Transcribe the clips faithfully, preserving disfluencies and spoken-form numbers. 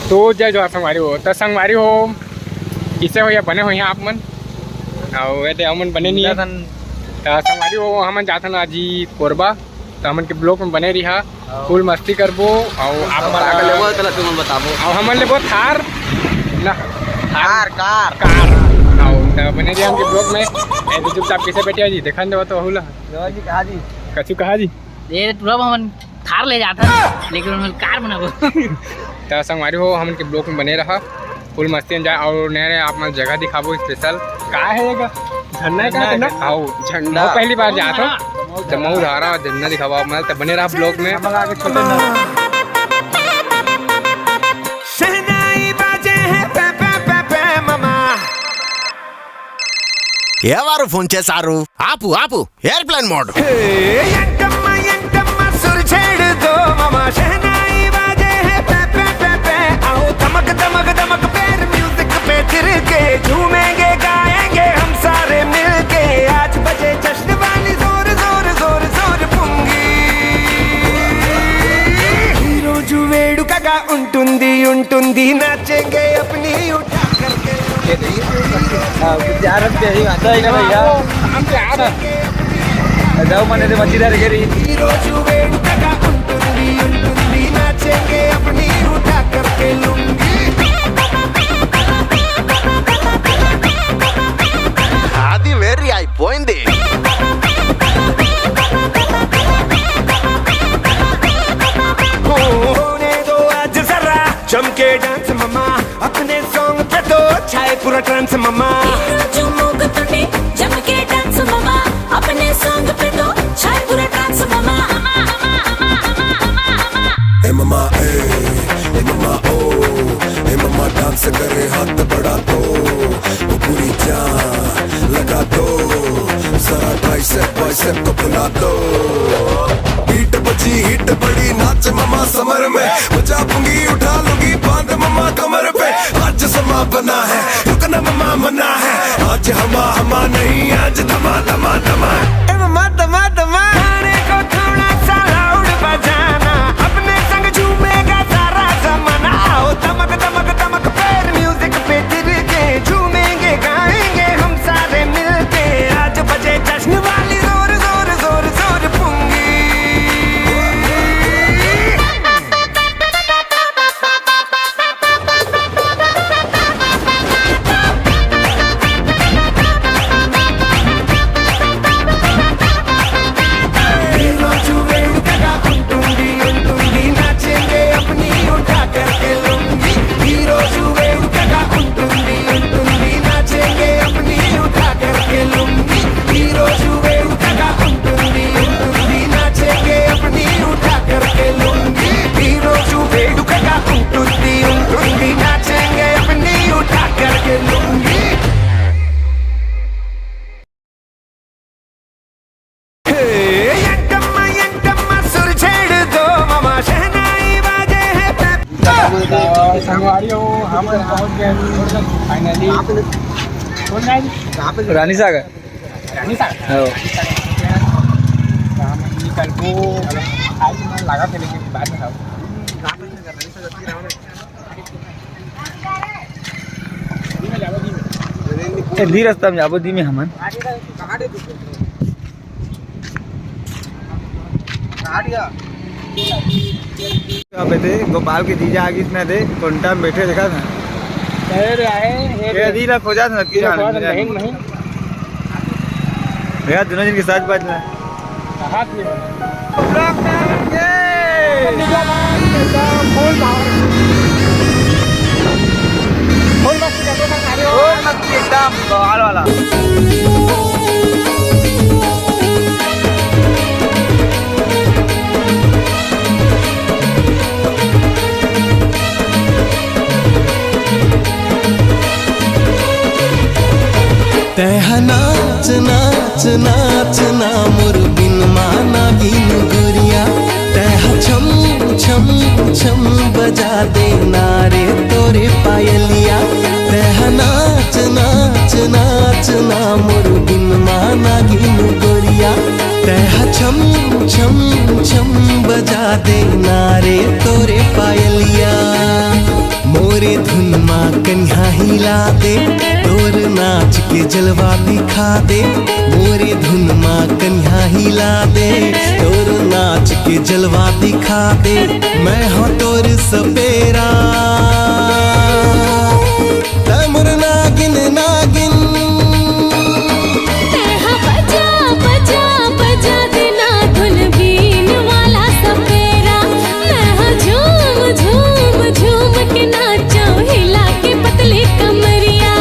तो जय जोहार संगवारी हो। त संगवारी हो, किसे हो या बने हो यहाँ आप मन? अउ ये ते हमन बने नहीं है। त संगवारी हो, हमन जाथन आज ही कोरबा, त हमन के ब्लॉग में बने रहा, फुल मस्ती करबो। अउ आप मन का का लेबो, तेला तुमन बताबो। अउ हमन लेबो थार ना, थार, कार। कार। अउ त बने रहा हमन के ब्लॉग में। ए, तो चुपचाप किसे बैठे जी, देखन देवा तो अहू ला। जी, कहा जी? कछु कहा जी? ये टूरा हमन थार ले जात हन, लेकिन हमन कार बनाबो। त संगवारी हो, हमन के ब्लॉग में बने रहा, फुल मस्ती में जाए। अउ नए नए आप मन जगह दिखाबो स्पेशल। का है ये का? झंडा है का? झंडा है, झंडा। आओ, झंडा। मैं पहली बार जात हूँ। त मऊ धारा झंडा दिखाबो आप मन, त बने रहा ब्लॉग में। हम आगे छोटे ना। शहनाई बाजे है पे, पे, पे, पे, ममा। ఎవరు ఫోన్ చేశారు? ఆపు, ఆపు, airplane mode. ఏంటమ్మా, ఏంటమ్మా, సురు చేయడుతో మామ, షహనాయి బాజే హే పే, పే, పే, పే. आओ, धमक, धमक, धमक, पैर music पे थिरके, झूमेंगे, गाएंगे हम सारे मिलके. आज बजे जश्न वाली जोर, जोर, जोर, जोर पुंगी. ఈ రోజు వేడుకగా ఉంటుంది, ఉంటుంది, नाचेंगे अपनी उठा करके. हाँ, कुछ यार, हम पे ही आता है ना भैया। हम पे आ रहा है। जाओ, मने तो मच्छी धर के रही। ఈ రోజు వేడుకగా ఉంటుంది, ఉంటుంది, नाचेंगे अपनी उठा करके लुंगी. అది వేరే అయిపోయింది. होने दो आज जरा जम के डांस ममा, अपने सॉन्ग पे तो छाए पूरा ट्रांस ममा. ఈ రోజు మోగుతుంది జమకే డాన్స్ మమా, अपने सॉन्ग पे तो छाए पूरा ट्रांस ममा. ए ममा ए, ए ममा ओ, ए ममा डांस करे हाथ बढ़ा दो, वो पूरी जान लगा दो, सारा ट्राइसेप बाइसेप को फुला दो. बीट बजी हिट बड़ी नाच ममा समर में, मजा पूंगी उठा लूंगी बांध ममा कमर पे. आज समा बना है, रुकना ममा मना है, आज हमा हमा नहीं, आज धमा धमा धमा. ए ममा धमा धमा. गाने को थोड़ा सा लाउड बजाना, अपने संग झूमेगा सारा जमाना. आओ धमक धमक धमक पैर म्यूजिक पे थिरके, झूमेंगे गाएंगे हम सारे मिलके. आज बजे जश्न वाली जोर जोर जोर जोर पुंगी. ఈ రోజు వేడుకగా ఉంటుంది, ఉంటుంది, नाचेंगे अपनी उठा करके लुंगी. ఈ రోజు వేడుకగా ఉంటుంది, ఉంటుంది, नाचेंगे अपनी उठा करके लुंगी. ఈ రోజు వేడుకగా ఉంటుంది, ఉంటుంది, नाचेंगे अपनी उठा करके लुंगी. ఈ రోజు వేడుకగా ఉంటుంది, ఉంటుంది, नाचेंगे अपनी उठा करके लुंगी. ఏంటమ్మా, ఏంటమ్మా, సురు చేయడుతో మామ, షహనాయి బాజే హే పే. संगवारी हो, हम पहुंच गए फाइनली। कौन है? रानी सागर। रानी सागर? हाँ। हम निकलबो, आज मन लगा थे, लेकिन बाद में खाओ। ए, दी रास्ता में जाबो, दी में हमन। अबे दे, गोपाल के जीजा आ गिस ना दे, कोंटा में बैठे देखा था। अरे आए, ये ये दे। दी ला खोजा था, ये खोजा था, नहीं, नहीं। भैया, दोनों जन के साथ बात ना। हाथ में। फुल पावर। फुल मस्ती कर दो, सारे हो। फुल मस्ती एकदम बवाल वाला। तैं ह नाच, नाच, नाच ना मोर बिन माना गिन गुरिया। तैं ह छम, छम, छम बजा दे ना रे तोरे पायलिया। तैं ह नाच, नाच, नाच ना मोर बिन माना गिन गुरिया। तैं ह छम, छम, छम बजा दे ना रे तोरे पायलिया। मोरे धुन मा कनिहा हिला दे, तोर नाच के जलवा दिखा दे। मोरे धुन मा कनिहा हिला दे, तोर नाच के जलवा दिखा दे। मैं हो तोर सपेरा, तै मोर नागिन, नागिन। तैं हा बजा, बजा, बजा देना धुन बीन वाला सपेरा। मैं हा झूम, झूम, झूम के नाचो, हिला के पतली कमरिया।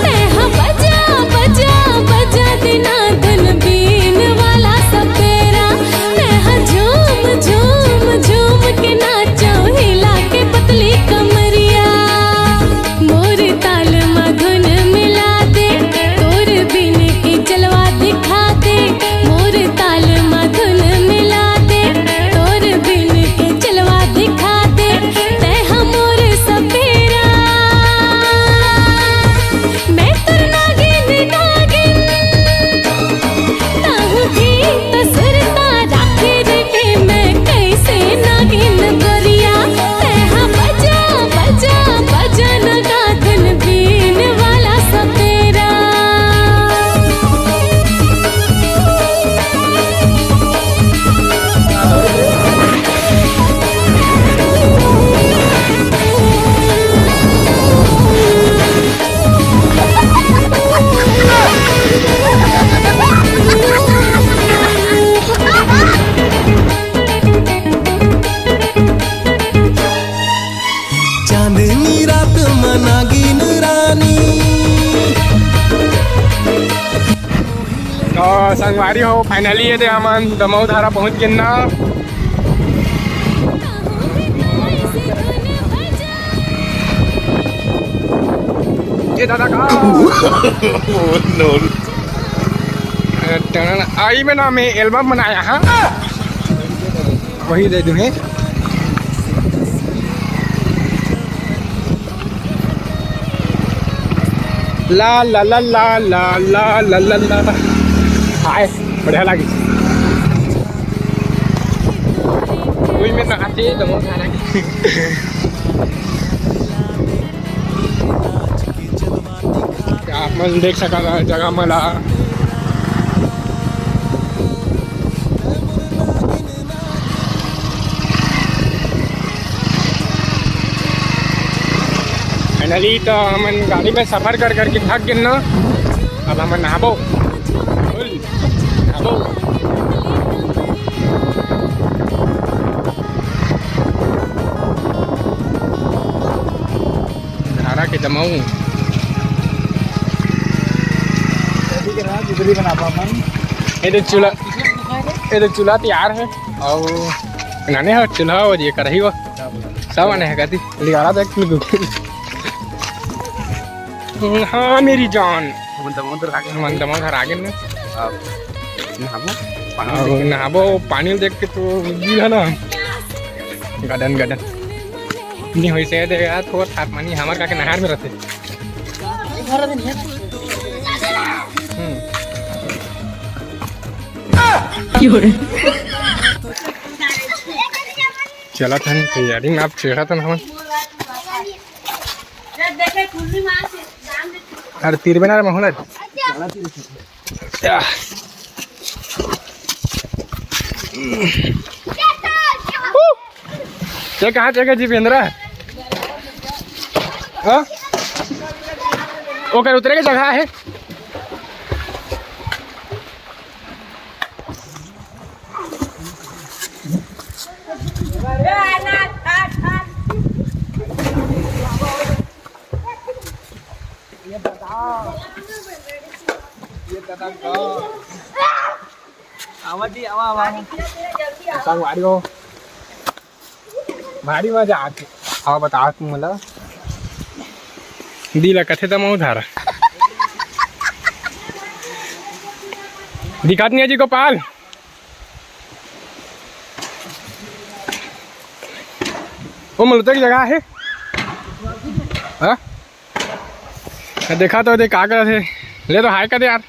तैं हा बजा, बजा, बजा देना धुन बीन वाला सपेरा। मैं हा झूम, झूम, झूम के नाचो, हिला के पतली कमरिया। मोर ताल मा धुन मिला दे, तोर बीन के जलवा दिखा दे। मोर ताल मा धुन मिला दे, तोर बीन के जलवा दिखा दे। तैं हा मोर सपेरा, मैं तोर नागिन, नागिन। ताहू भी तो सुरता राखे रे बे, मैं कैसे नागिन गोरिया। तैं हा बजा, बजा, बजा ना गा धुन बीन वाला सपेरा। चांदनी रात मा नागिन रानी। तो संगवारी हो, finally ये दे हमन दमऊ धारा पहुंच गेन ना। ये दादा का? Oh, no। अ, टनन, आई में ना मैं album बनाया, हाँ? वही दे दूँ, हैं? ला, ला, ला, ला। हाय, बढ़िया लागी। कोई में नहाते दमो खाना। आप मन देख सकत हव जगह मन ला। Finally तो हमन गाड़ी में सफर कर करके थक गेन ना। अब हमन नहाबो। Full नहाबो। धारा के दमऊ। ये तो चूल्हा, ये तो चूल्हा तैयार है। अउ नाने हो चूल्हा हो, ये करही हो। सब आने है कती। लिगाड़ा देख तू। हाँ मेरी जान। हमन दमऊ धरा के, हमन दमऊ धरा गेन ना। अब नहाबो, पानी अउ देख के। नहाबो, पानी देख के तो दिल है ना। गदन गदन। नहीं होई से दे यार, थोड़ा थाक मानी हमर का के नहर में रहते। हम्म। चलत हन तैयारी में, आप चढ़त हन हमन। अरे तीर बना रे महुआ। या। ये कहाँ जगह जी बेंद्रा? हाँ? ओकर उतरे के जगह है। आवा जी, आवा, आवा, आवा। संगवारी हो, भारी मजा आथे। आवा, बता तू मोला। दिला कथे त मऊ धारा। दिखात नहीं है जी गोपाल। वो मलुता की जगह है। हाँ? देखा तो दे का करत हे। ले तो हाय कर दे यार।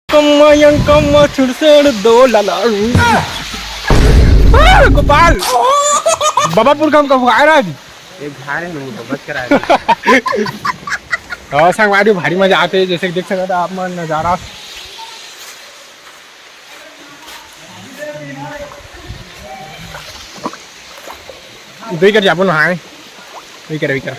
कम्मा यंग कम्मा छुड़ छुड़ दो लाला। गोपाल, बाबापुर का हमका बुखार आज। ये घर है ना, बच कर आए। और संगवारी भारी मजा आते, जैसे कि देख सकते हो आप मन नजारा। दुई कर जाबो नहाए, दुई कर, दुई कर।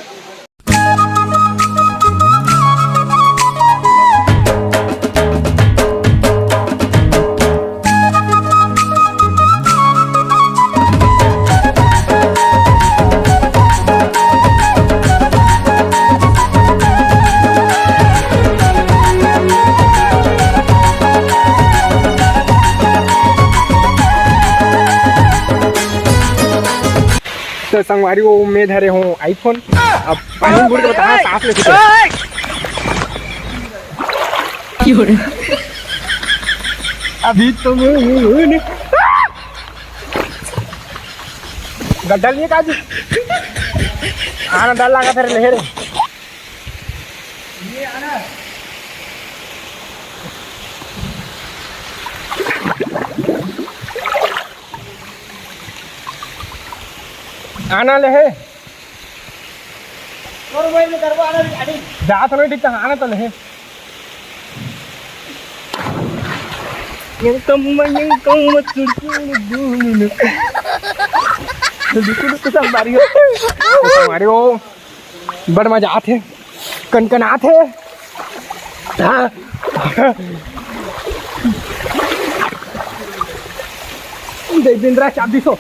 तो संगवारी, वो मैं धरे हूँ iPhone। अब पानी में बुड़ के बताना, सांस लेके चलो। अभी तो मैं गड्ढा लिए काजू। आना डर लगा फिर ले रे। आना ले हे। जात नहीं ठीक, आना तो ले हे। संगवारी हो, बड़ मजा आथे, कनकनाथे। हाँ। दे दिन रात चाप दिसो।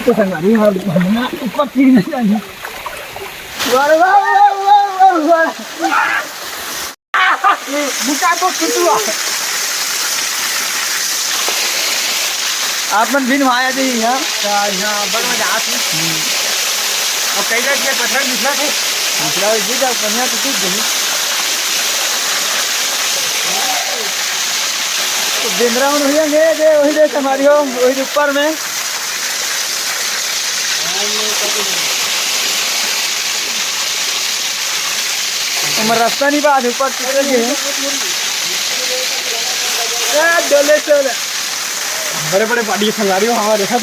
तो संगवारी, हम, हम ना ऊपर चढ़ जाएंगे। वाह, वाह, वाह। बुका तो टुटुआ। आप मन बिन भाया जी यहाँ। अच्छा, यहाँ बड़ मजा आत है। और कई बार ये पत्थर निकला थे। निकला जी, जब बढ़िया तो टूट गई। तो बेंदरा मन भैया गए, गए वही देख हमारी हो, वही ऊपर में। हमर रास्ता नहीं बा, ऊपर चढ़ गए हैं। ए, डोले चल। बड़े बड़े पार्टी संगारी हो हमारे साथ।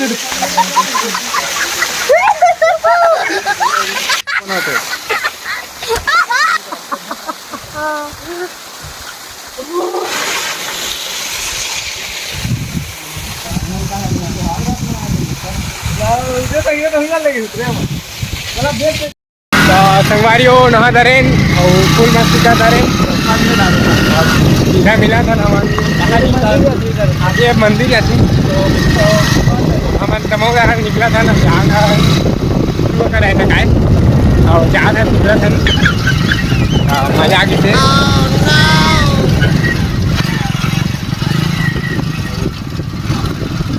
तो संगवारी हो, नहा धरेन अउ फुल मस्ती कर धरेन। सीधा मिला था ना हमारे, ये मंदिर है। हमन तमो घर निकला था ना, जाना शुरू करे ना काय, और जाना निकला था। हाँ, मजा आ गई थे।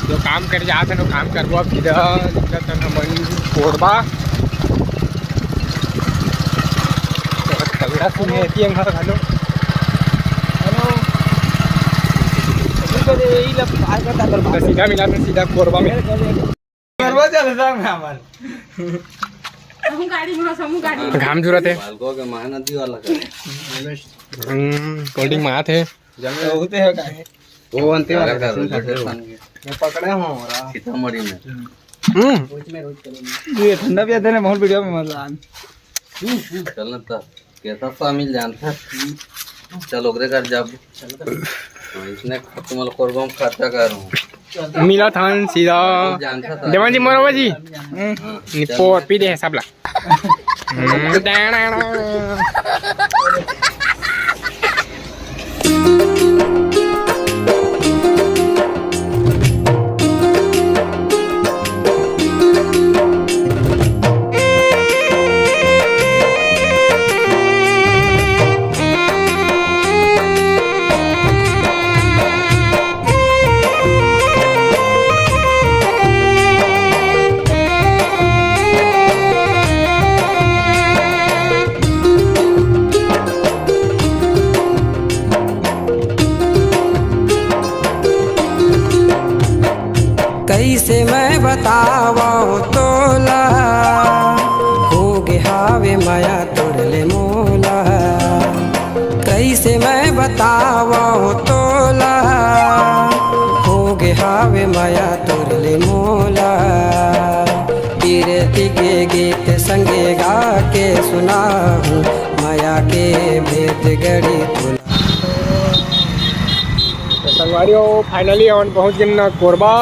जो काम करे जात हन, वो काम करबो। अब सीधा निकलत हन हमन कोरबा। बहुत तगड़ा सुने एती हम घलो। हेलो। अभी तो यही लब पार करता कर तो सीधा मिला था, सीधा कोरबा में। कोरबा चल रहा मैं हमारे। हमू गाड़ी में, हमू गाड़ी में। घाम जुरत है। पालको के महानदी वाला करे। हम्म, कोल्ड ड्रिंक मात है। जंगल होते हैं का? वो अंतिम वाला अलग अलग जैसे जगह होंगे। मैं पकड़े हूँ हो रहा। सीतामढ़ी में। हम्म। ये ठंडा भी आता है ना, माहौल वीडियो में मजा आ। चल ना तो, कैसा शामिल जानता है? चल ओकरे घर जाब। तो इसने तुम्हारा कोरबा में खर्चा कर रहा हूँ। मिला थान सीधा। जानता था। देवान जी, मोरवा जी। हाँ, निप्पो चल। पी दे है सबला। कैसे मैं बतावं तोला, हो गे हावे मया तोर ले मोला। कैसे मैं बतावं तोला, ना हूँ, मया के भेद गढ़ी तोला। तो संगवारी हो, finally हमन पहुँच गेन ना कोरबा।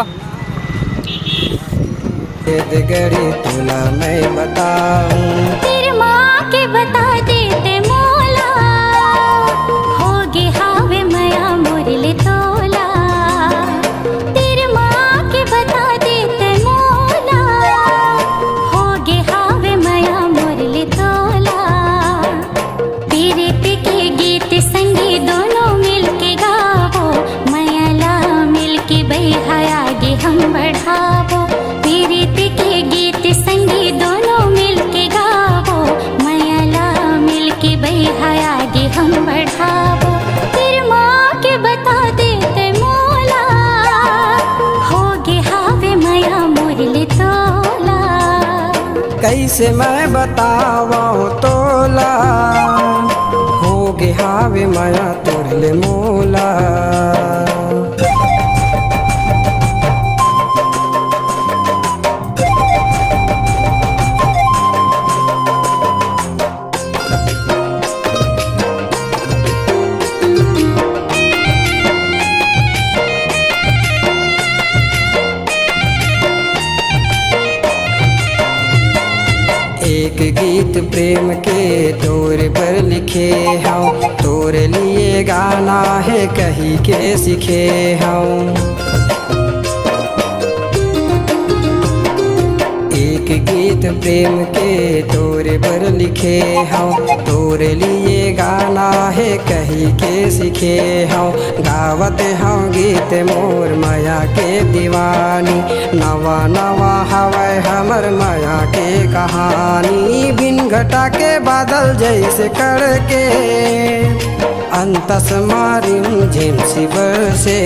भेद गढ़ी तोला मैं बताऊँ। तेरे माँ के बता देते मोला, हो गे हावे मया मोर ले तोला। तेरे माँ के बता देते मोला, हो गे हावे मया मोर ले तोला। पीरित के गीत संगी दोनों मिलके गावो, मया ला मिलके बइहा आगे हम बढ़ावो। पीरित के गीत संगी दोनों मिलके गावो, मया ला मिलके बइहा आगे हम बढ़ावो। तेरे माँ के बता देते मोला, हो गे हावे मया मोर ले तोला। कइसे मैं बतावंव तोला, हो गे हावे मया तोर ले मोला। एक गीत प्रेम के तोर बर लिखे हंव, तोर लिए गाना हे कहि के सीखे हंव। एक गीत प्रेम के तोर बर लिखे हंव, तोर लिए गाना हे कहि के सीखे हंव। गावत हंव गीत मोर मया के दीवानी, नवा नवा हवय हमर मया के कहानी। बिन घटा के बादल जइसे कड़के, अंतस मा रिम झिम सी बरसे।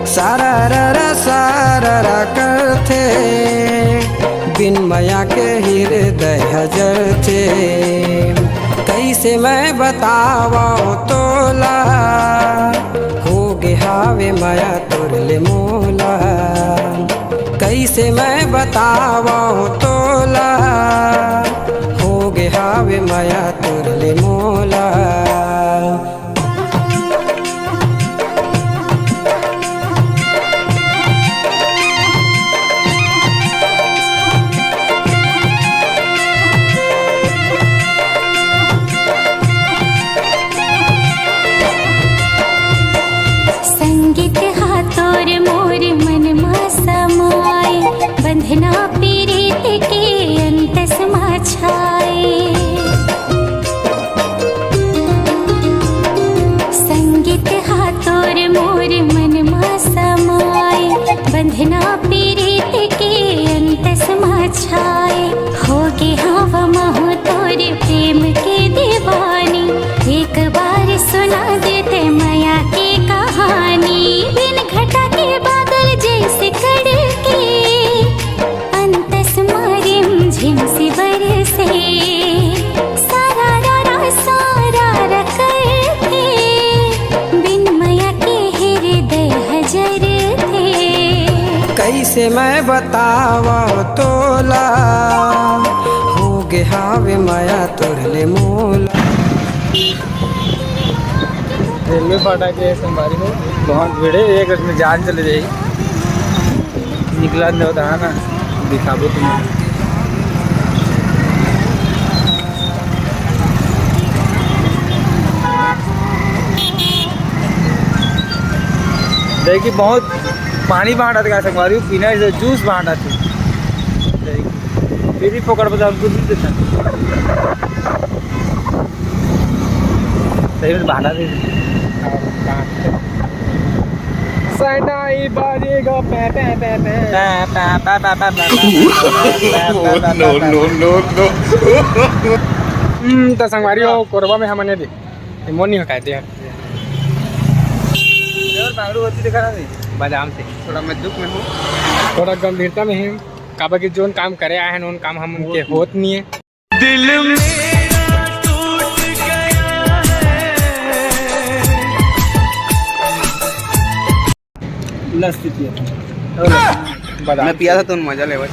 सारा रा रा सारा रा करथे, बिन मया के हृदय ह जरथे। कइसे मैं बतावंव तोला, हो गे हावे मया तोर ले मोला। कइसे मैं बतावंव तोला, हो गे हावे मया तोर ले मोला। संगीत हा तोर मोर मन मा समाए, बंधना पीरित के अंतस मा छाए। संगीत हा तोर मोर मन मा समाए, बंधना पीरित के अंतस मा छाए। हो गे हंव महूं तोर प्रेम के दीवानी, एक बार सुना देते मया के कहानी। बिन घटा के बादल जइसे कड़के, अंतस मा रिम झिम सी बरसे। सारा रा रा सारा रा करथे, बिन मया के हृदय ह जरथे। कइसे मैं बतावंव तोला, हो गे हावे मया तोर ले मोला। रेलवे फाटक के संगवारी हो, बहुत भीड़ हे, एक मिनट में जान चले जाही। निकला नहीं होता है ना, दिखाबो तुम्हें। देखी बहुत पानी बांटत हे संगवारी हो, पीना हे जूस बांटत हे। देखी, फिर भी पकड़ बता हमको नहीं देता। सही में बहाना दे। सैनाई बाजेगा पै, पै, पै, पै। पै, पै, पै। No, no, no, no। हम्म, त संगवारी हो, कोरबा में हमन ये दे। ये मोर नहीं होता है, दे। और बांगड़ू होती देखा ना नहीं? बादाम से। थोड़ा मैं दुख में हूँ। थोड़ा गंभीरता में हूँ। काबर कि जोन काम करे आए हैं, उन काम हम उनके होत नहीं है। दिल मेरा टूट गया है। लस्सी पिया था। मैं पिया था तो मजा ले भाई।